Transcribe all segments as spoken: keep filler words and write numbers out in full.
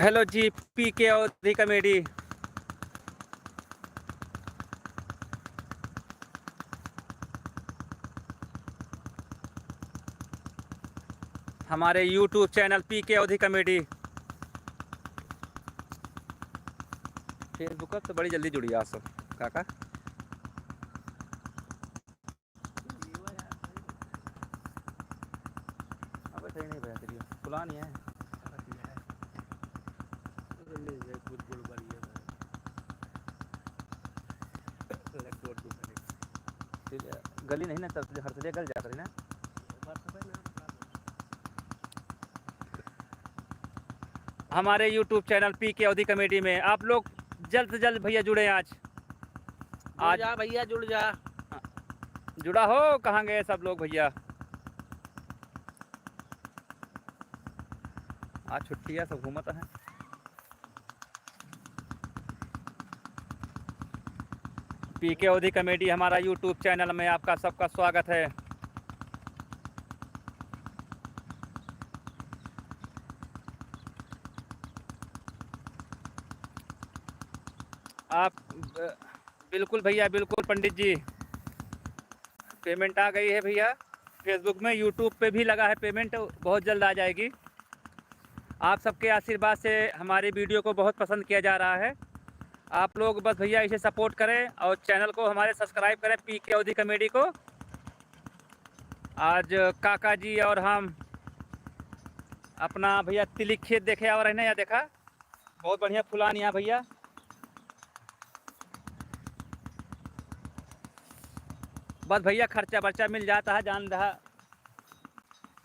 हेलो जी, पीके अवधी कॉमेडी। हमारे YouTube चैनल पीके अवधी कॉमेडी। Facebook से बड़ी जल्दी जुड़ी आप सब, काका। अबे सही नहीं भैया, तेरी पुरानी है। नहीं, ये कुछ गड़बड़ी है भाई। लग दो टूट गई। फिर गली नहीं ना, तब हर से गल जा करी ना। हमारे YouTube चैनल पीके अवधी कॉमेडी में आप लोग जल्द से जल्द भैया जुड़े आज। जुड़ आज जा भैया, जुड़ जा। जुड़ा हो, कहाँ गए सब लोग भैया? आज छुट्टी है, सब घूमत हैं। पीके अवधी कॉमेडी हमारा YouTube चैनल में आपका सबका स्वागत है। आप, अ, बिल्कुल भैया, बिल्कुल पंडित जी, पेमेंट आ गई है भैया। Facebook में, YouTube पे भी लगा है पेमेंट, बहुत जल्द आ जाएगी। आप सबके आशीर्वाद से हमारी वीडियो को बहुत पसंद किया जा रहा है। आप लोग बस भैया इसे सपोर्ट करें और चैनल को हमारे सब्सक्राइब करें, पीके अवधी कॉमेडी को। आज काका जी और हम अपना भैया तिली खेत देखे आवा रहे ना, या देखा बहुत बढ़िया फुलान यहाँ भैया। बस भैया खर्चा बर्चा मिल जाता है, जान दहा।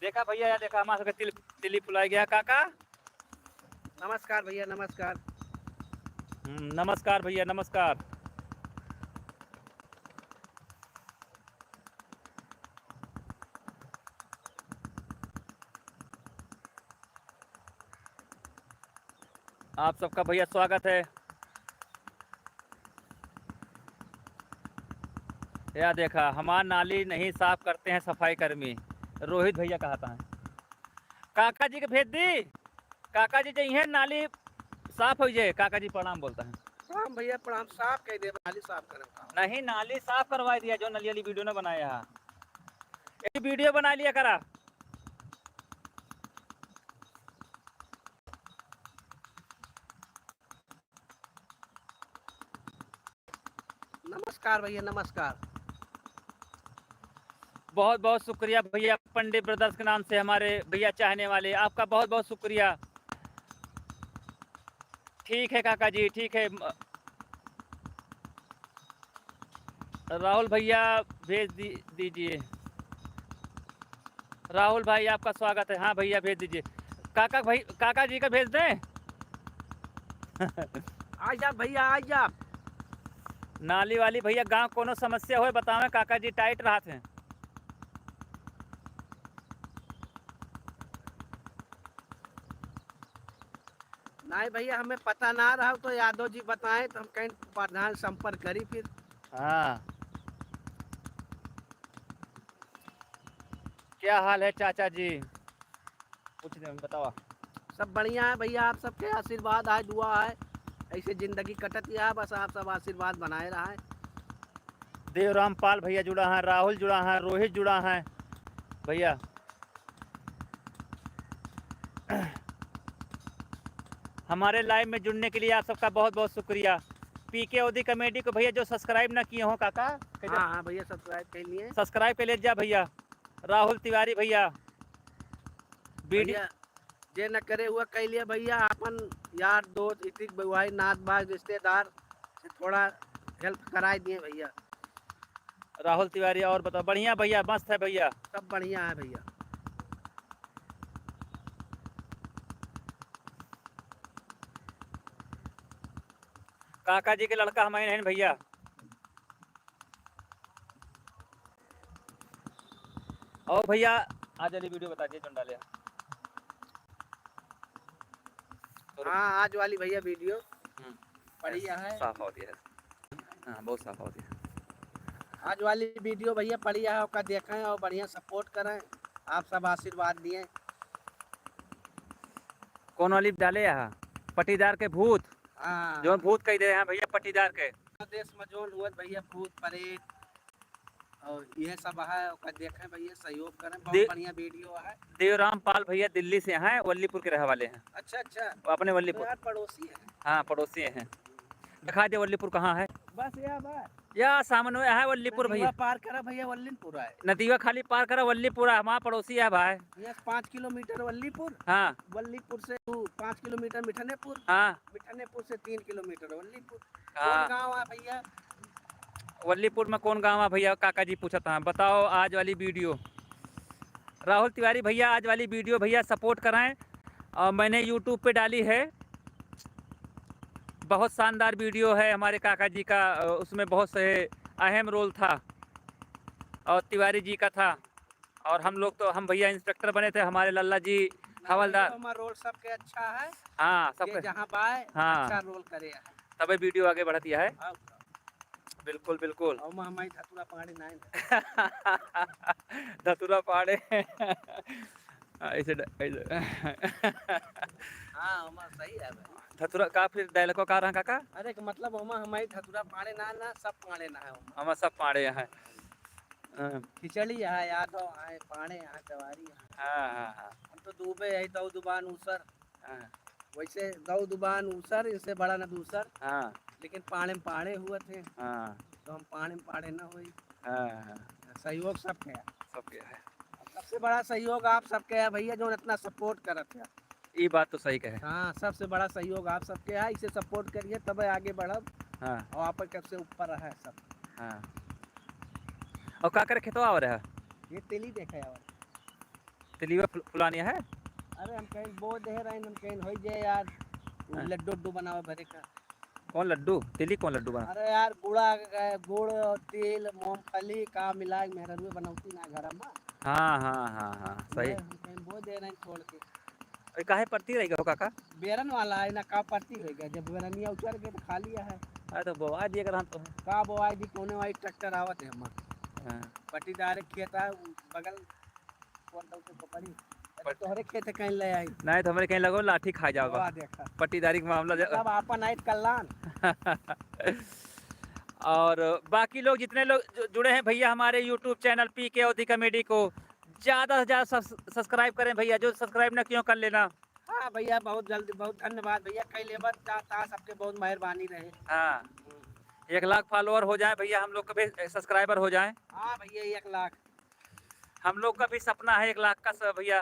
देखा भैया, या देखा हमारे सबके तिल, तिली फुलाई गया काका। नमस्कार भैया, नमस्कार। हम्म, नमस्कार भैया, नमस्कार। आप सबका भैया स्वागत है। या देखा, हमार नाली नहीं साफ करते हैं सफाई कर्मी, रोहित भैया कहता है। काका जी के भेज दी, काका जी जइहे नाली साफ हो जाए। काका जी प्रणाम बोलता है। प्रणाम भैया, प्रणाम। साफ कह दे, नाली साफ करे का। नहीं, नाली साफ करवा दिया जो नली वाली वीडियो ना बनाया है। एक वीडियो बना लिया करा। नमस्कार भैया, नमस्कार। बहुत बहुत शुक्रिया भैया, पंडित ब्रदर्स के नाम से हमारे भैया चाहने वाले, आपका बहुत बहुत शुक्रिया। ठीक है काका जी, ठीक है। म-, राहुल भैया भेज दी-, दीजिए। राहुल भाई, आपका स्वागत है। हाँ भैया, भेज दीजिए। काका भाई, काका जी का भेज दें? आ जा भैया, आ जा। नाली वाली भैया, गाँव कोनो समस्या होए बतावें, काका जी टाइट रहत हैं। नहीं भैया, हमें पता ना रहा तो यादव जी बताएं तो हम कहीं प्रधान संपर्क करी फिर। हाँ। क्या हाल है चाचा जी? कुछ नहीं, बतावा। सब बढ़िया है भैया, आप सबके आशीर्वाद है, दुआ है, ऐसे जिंदगी कटत ही है, बस आप सब आशीर्वाद बनाए रहा है। देवराम पाल भैया जुड़ा है, राहुल जुड़ा है, रोहित जुड़ा है भैया। हमारे लाइव में जुड़ने के लिए आप सबका बहुत बहुत शुक्रिया। पीके अवधी कॉमेडी को भैया जो सब्सक्राइब ना किए हो काका, हाँ, हाँ भैया, सब्सक्राइब कर लिए। सब्सक्राइब कर लीजिए भैया। राहुल तिवारी भैया, वीडियो भैया, जे न करे हुआ कह लिया भैया, अपन यार दोस्त, इतिक भाई, नात भाई, रिश्तेदार से थोड़ा हेल्प कराए दिए भैया। राहुल तिवारी, और बताओ, बढ़िया भैया, मस्त है भैया। सब बढ़िया है भैया। काका जी के लड़का हम हैं भैया। और भैया, आज वाली वीडियो बता दिए, जोन डाले हैं। हाँ, आज वाली भैया वीडियो हम्म। बढ़िया है। साफ होती है। हाँ, बहुत साफ होती है। आज वाली वीडियो भैया बढ़िया है, ओका देखें और बढ़िया सपोर्ट करें, आप सब आशीर्वाद दिए। कौन वाली डाले यहाँ? पट्टीदार के भूत, हाँ। जौन भूत कह दे हैं भैया पट्टीदार के। देश में जौन हुआ भैया भूत प्रेत और ये सब है, ओकर देखें भैया, सहयोग करें, बहुत दे-, बढ़िया वीडियो है। देवराम पाल भैया दिल्ली से हैं, वल्लीपुर के रहे वाले हैं। अच्छा, अच्छा। वो अपने तो वल्लीपुर। यार पड़ोसी है। हाँ, पड़ोसी हैं। दिखा दे वल्लीपुर कहाँ है। बस यह बात। या सामने है वल्लीपुर नदीवा भैया। पार करा भैया, वल्लीपुर आए। नदीवा खाली पार करा, वल्लीपुर है, हमारा पड़ोसी है भाई। यस, पाँच किलोमीटर वल्लीपुर। हाँ। वल्लीपुर से ऊ पाँच किलोमीटर मिठनेपुर। हाँ। मिठनेपुर से तीन किलोमीटर वल्लीपुर। हाँ। कौन गाँव है भैया? वल्लीपुर में कौन गाँव है भैया? काका जी पूछत हैं, बताओ आज वाली वीडियो। राहुल तिवारी भैया, आज वाली वीडियो भैया सपोर्ट कराएं। और मैंने YouTube पे डाली है, बहुत शानदार वीडियो है हमारे काका जी का, अ, उसमें बहुत से अहम रोल था और तिवारी जी का था। और हम लोग तो, हम भैया इंस्पेक्टर बने थे, हमारे लल्ला जी हवलदार। हमारा रोल सबके अच्छा है। हाँ, सबके। जहाँ बाय, हाँ। अच्छा रोल करे है। तबे वीडियो आगे बढ़त है। हाँ। बिल्कुल, बिल्कुल। और मैं हमारी धतुरा पाड़े नाय ना। धतुरा पाड़े। हाँ, ऐसे ड-, ऐसे। हाँ, ओमा सही है भाई। धतुरा का फिर डायलॉग का रहा काका? अरे, कि मतलब ओमा हमारी धतुरा पाड़े ना, ना, सब पाड़े ना है ओमा। हमार सब पाड़े हैं। हाँ। खिचड़ी है, यादव है, पाड़े हैं, जवारी है। हाँ, हाँ, हाँ। हम तो दूबे है, दौ दुबान ऊसर। हाँ। वैसे दौ दुबान ऊसर, इनसे बड़ा न दूसर। हाँ। लेकिन पाड़े में पाड़े हुए थे। हाँ। तो हम पाड़े में पाड़े न होई। हाँ, हाँ। सहयोग सबके है। सबके है। सबसे बड़ा सहयोग आप सबके है भैया, जो इतना सपोर्ट करत है। ई बात तो सही कहे। हाँ, सबसे बड़ा सहयोग आप सबके है, इसे सपोर्ट करिए तब आगे बढ़ब। हाँ। और आप सबसे ऊपर रहे सब। हाँ। और का करे खेतवा आवा रहा? ये तेली देखे आवा रहा। तेलिया फुल-, फुलानी है? अरे हम कहीं बो दे रहे हैं, हम कहीं होई जाए यार, वो हाँ। लड्डू उड्डू बनावे भरे का। कौन लड्डू? तेली कौन लड्डू बना? अरे यार गुड़ा, गुड़ और तेल, मूंगफली का मिला के मेहररुए बनौती ना घर में। हाँ, हाँ, हाँ, हाँ, सही। ये हम कहीं बो दे रहे हैं छोड़ के। अरे काहे परती रह गया हो काका? बेरन वाला है ना, का परती रह गया, जब बेरनिया उचर गए तो खाली है। अरे तो बोआ दिए कर हम तो। का बोआ दी, कोने वाली ट्रैक्टर आवत है हमार। हाँ। पट्टीदार खेत है, बगल कौन सा उसे पकड़ी? अरे पट- तोहरे खेत कहीं ले आई। नहीं तो हमरे कहीं लगो लाठी खा जाओगा। वाह, देखा। पट्टीदारी का मामला ज- मतलब आपन आइत कल्याण। और बाकी लोग जितने लोग जु-, जुड़े हैं भैया हमारे YouTube चैनल पी के अवधी कॉमेडी को, ज़्यादा से ज़्यादा सब्स-, सब्सक्राइब करें भैया, जो सब्सक्राइब ना कियो कर लेना। हाँ भैया, बहुत जल्दी, बहुत धन्यवाद भैया, कई लेबर ता, ता सबके बहुत मेहरबानी रहे। हाँ, एक लाख फॉलोअर हो जाए भैया, हम लोग का भी सब्सक्राइबर हो जाए। हाँ भैया, एक लाख। हम लोग का भी सपना है एक लाख का स-, भैया।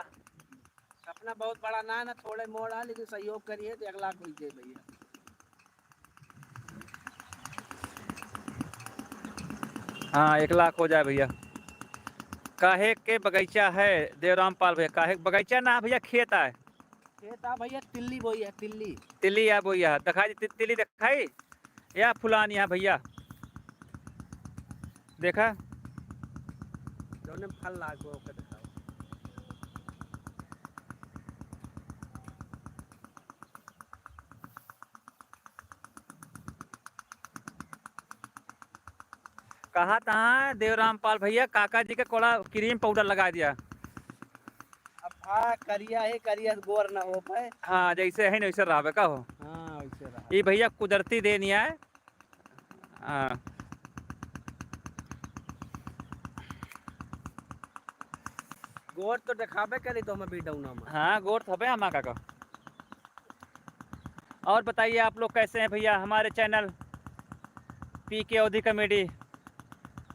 सपना बहुत बड़ा ना है ना, थोड़े मोड़ है, लेकिन सहयोग करिए तो एक लाख हो जाए भैया। हाँ, एक लाख हो जाए भैया। काहे के बगीचा है देवराम पाल भैया? काहे के बगीचा ना है भैया, खेत है। खेत है भैया, तिल्ली बोई है, तिल्ली। तिल्ली है बोई है, दिखाई ति-, तिल्ली दिखाई। या फुलानी है भैया, देखा। जौने में फल लागो ओके दिखाओ। कहा था देवराम पाल भैया, काका जी के कोड़ा क्रीम पाउडर लगा दिया। अब आ करिया है, करिया से गोर ना हो पाए। हाँ, जैसे है ना वैसे रहबे का हो। हाँ, वैसे रहा। ई भैया कुदरती देन है। हाँ। गोर तो दिखाबे करी तो हमें भी डौना में। हाँ, गोर थबे हमा काका। और बताइए आप लोग कैसे हैं भैया? हमारे चैनल पी के अवधी कॉमेडी,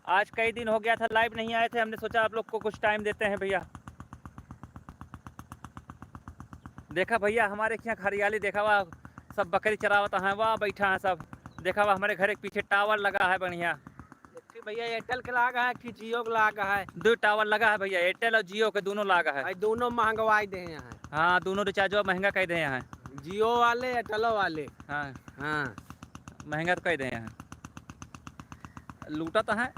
आज कई दिन हो गया था लाइव नहीं आए थे, हमने सोचा आप लोग को कुछ टाइम देते हैं भैया। देखा भैया हमारे यहाँ हरियाली देखा हुआ, सब बकरी चरावत हैं, वाह बैठा हैं सब। देखा हुआ हमारे घर के पीछे टावर लगा है बढ़िया। एक ठे भैया एयरटेल के लाग है कि जियो के लाग है? दो टावर लगा है भैया, एयरटेल और जियो के दोनों लाग है। भाई दोनों महंगवाई दे हैं। हाँ, दोनों रिचार्जवा महंगा कर दे हैं। जियो वाले, एयरटेलो वाले। हाँ। हाँ। महंगा तो कर दे हैं। लूटा तो है।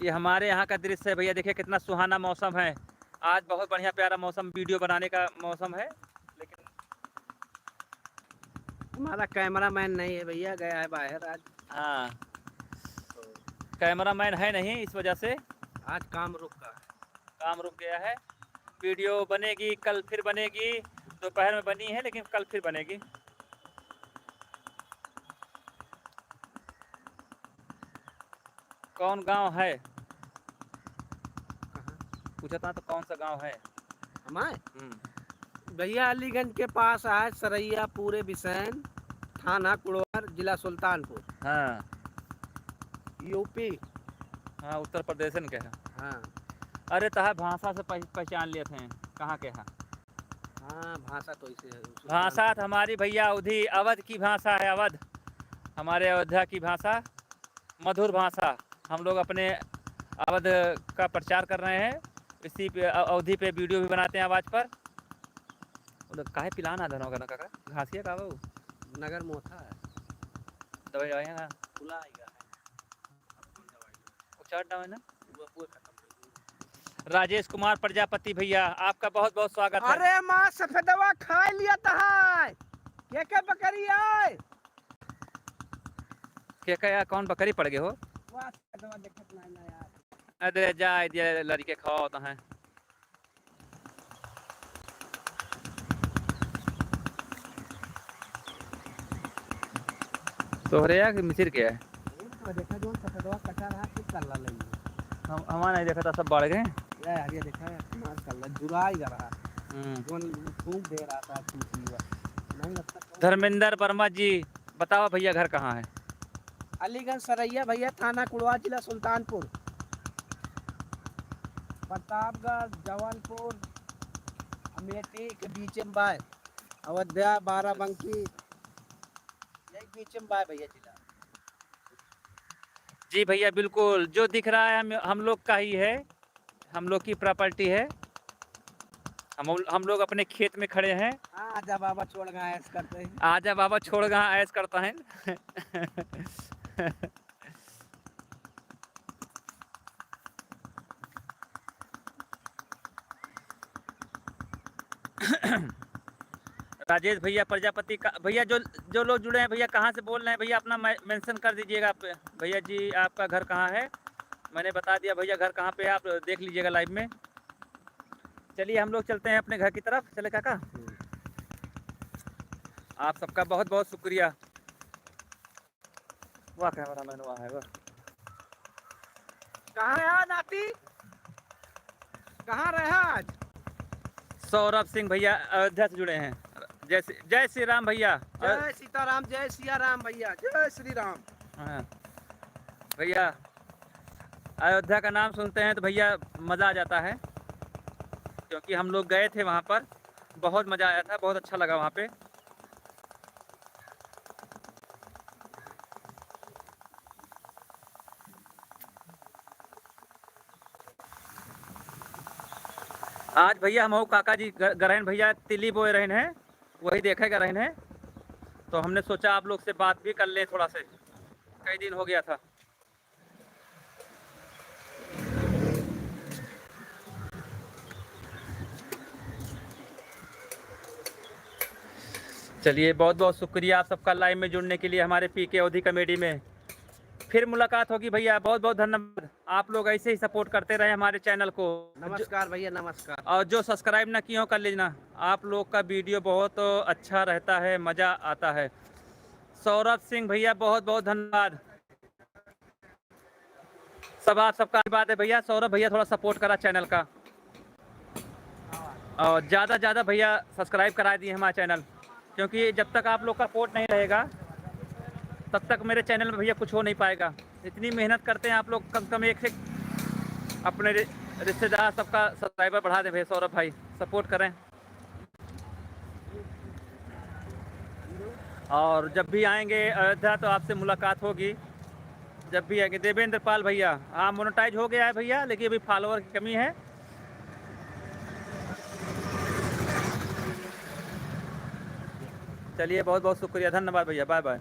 ये हमारे यहाँ का दृश्य है भैया, देखिए कितना सुहाना मौसम है। आज बहुत बढ़िया प्यारा मौसम, वीडियो बनाने का मौसम है, लेकिन हमारा कैमरामैन नहीं है भैया, गया है बाहर आज। हाँ, कैमरामैन है नहीं, इस वजह से आज काम रुक गया। काम रुक गया है। वीडियो बनेगी, कल फिर बनेगी, दोपहर में बनी है, लेकिन कल फिर बनेगी। कौन गांव है? कहाँ? पूछा था तो कौन सा गांव है? हमारे? हम्म। भैया, अलीगंज के पास है सरैया पूरे बिसैन, थाना कुड़वार, जिला सुल्तानपुर। हाँ। यूपी। हाँ, उत्तर प्रदेशन के है। हाँ। अरे, तहार भाषा से पह-, पहचान लेत हैं, कहाँ के है। हाँ, भाषा तो ऐसे है, सुल्तान भाषा तो हमारी भैया अवधी, अवध की भाषा है, अवध। हमारे अयोध्या की भाषा, मधुर भाषा। हम लोग अपने अवध का प्रचार कर रहे हैं, इसी पे, अ-, अवधी पे वीडियो भी बनाते हैं आवाज़ पर। वो लोग काहे पिलान आ धनवा का ना काका? घासिया का बा वो? नगर मोथा है। दवाई, दवाई ना। फुला आएगा। उचाट डावे ना। राजेश कुमार प्रजापति भैया, आपका बहुत बहुत स्वागत है। अरे माँ सफेदवा खाए लिया तहाय। के के बकरी आए? के के यार, कौन बकरी पड़ गए हो? वाह, सफेदवा देखत नहीं ना यार। अरे जा, ये लड़के खाओ तो हैं। तोहरे या कि मिसिर के है? ये तो देखा, जो सफेदवा कटा रहा, कि कल्ला लगी। हम, हमारा नहीं देखा था, सब बढ़ गए। या यार, ये देखा, हमार कल्ला जुराई जा रहा। हम्म। जोन फूंक दे रहा था, टूटी हुआ। नहीं लगता। धर्मेंद्र वर्मा जी, बताओ भैया, घर कहाँ है? अलीगंज सरैया भैया, थाना कुड़वा, जिला सुल्तानपुर। प्रतापगढ़, जौनपुर, अमेठी के बीच में बाय, अयोध्या, बाराबंकी, यही बीच में बाय भैया जिला। जी भैया, बिल्कुल, जो दिख रहा है हम, हम लोग का ही है। हम लोग की प्रॉपर्टी है। हम, हम लोग अपने खेत में खड़े हैं। हाँ, आजा बाबा छोड़ गा ऐश करता है। आजा बाबा छोड़ गा ऐश करता है। राजेश भैया प्रजापति का, भैया जो, जो लोग जुड़े हैं भैया, कहाँ से बोल रहे हैं भैया, अपना मै-, मेंशन कर दीजिएगा आप। भैया जी, आपका घर कहाँ है? मैंने बता दिया भैया घर कहाँ पे, आप देख लीजिएगा लाइव में। चलिए हम लोग चलते हैं अपने घर की तरफ। चले काका? हम्म। आप सबका बहुत बहुत शुक्रिया। वाह, कैमरामैन वाह है वाह। कहाँ रहा नाती? कहाँ रहा आज? सौरभ सिंह भैया अयोध्या से जुड़े हैं। जय श्री, जय श्री राम भैया। जय सीताराम, जय सिया राम भैया, जय श्री राम। हाँ। भैया, अयोध्या का नाम सुनते हैं तो भैया मज़ा आ जाता है, क्योंकि हम लोग गए थे वहाँ पर, बहुत मज़ा आया था, बहुत अच्छा लगा वहाँ पे। आज भैया हमहू काका जी ग-, गरहन भैया तिल्ली बोए रहन हैं, वही देखे गरहन हैं, तो हमने सोचा आप लोग से बात भी कर लें थोड़ा से, कई दिन हो गया था। चलिए, बहुत बहुत शुक्रिया आप सबका लाइव में जुड़ने के लिए हमारे पीके अवधी कॉमेडी में। फिर मुलाकात होगी भैया, बहुत बहुत धन्यवाद। आप लोग ऐसे ही सपोर्ट करते रहें हमारे चैनल को। नमस्कार भैया, नमस्कार। और जो सब्सक्राइब ना किए हो, कर लेना। आप लोग का वीडियो बहुत अच्छा रहता है, मज़ा आता है। सौरभ सिंह भैया, बहुत बहुत धन्यवाद। सब आप सबका आशीर्वाद है भैया। सौरभ भैया, थोड़ा सपोर्ट करा चैनल का, और ज़्यादा ज़्यादा भैया सब्सक्राइब करा दिए हमारा चैनल, क्योंकि जब तक आप लोग का सपोर्ट नहीं रहेगा, तब तक मेरे चैनल में भैया कुछ हो नहीं पाएगा। इतनी मेहनत करते हैं आप लोग, कम से कम एक से अपने रि-, रिश्तेदार सबका सब्सक्राइबर बढ़ा दें भैया। सौरभ भाई, सपोर्ट करें। और जब भी आएंगे अयोध्या तो आपसे मुलाकात होगी, जब भी आएंगे। देवेंद्र पाल भैया, हाँ, मोनेटाइज हो गया है भैया, लेकिन अभी फॉलोअर की कमी है। चलिए, बहुत बहुत शुक्रिया, धन्यवाद भैया, बाय बाय।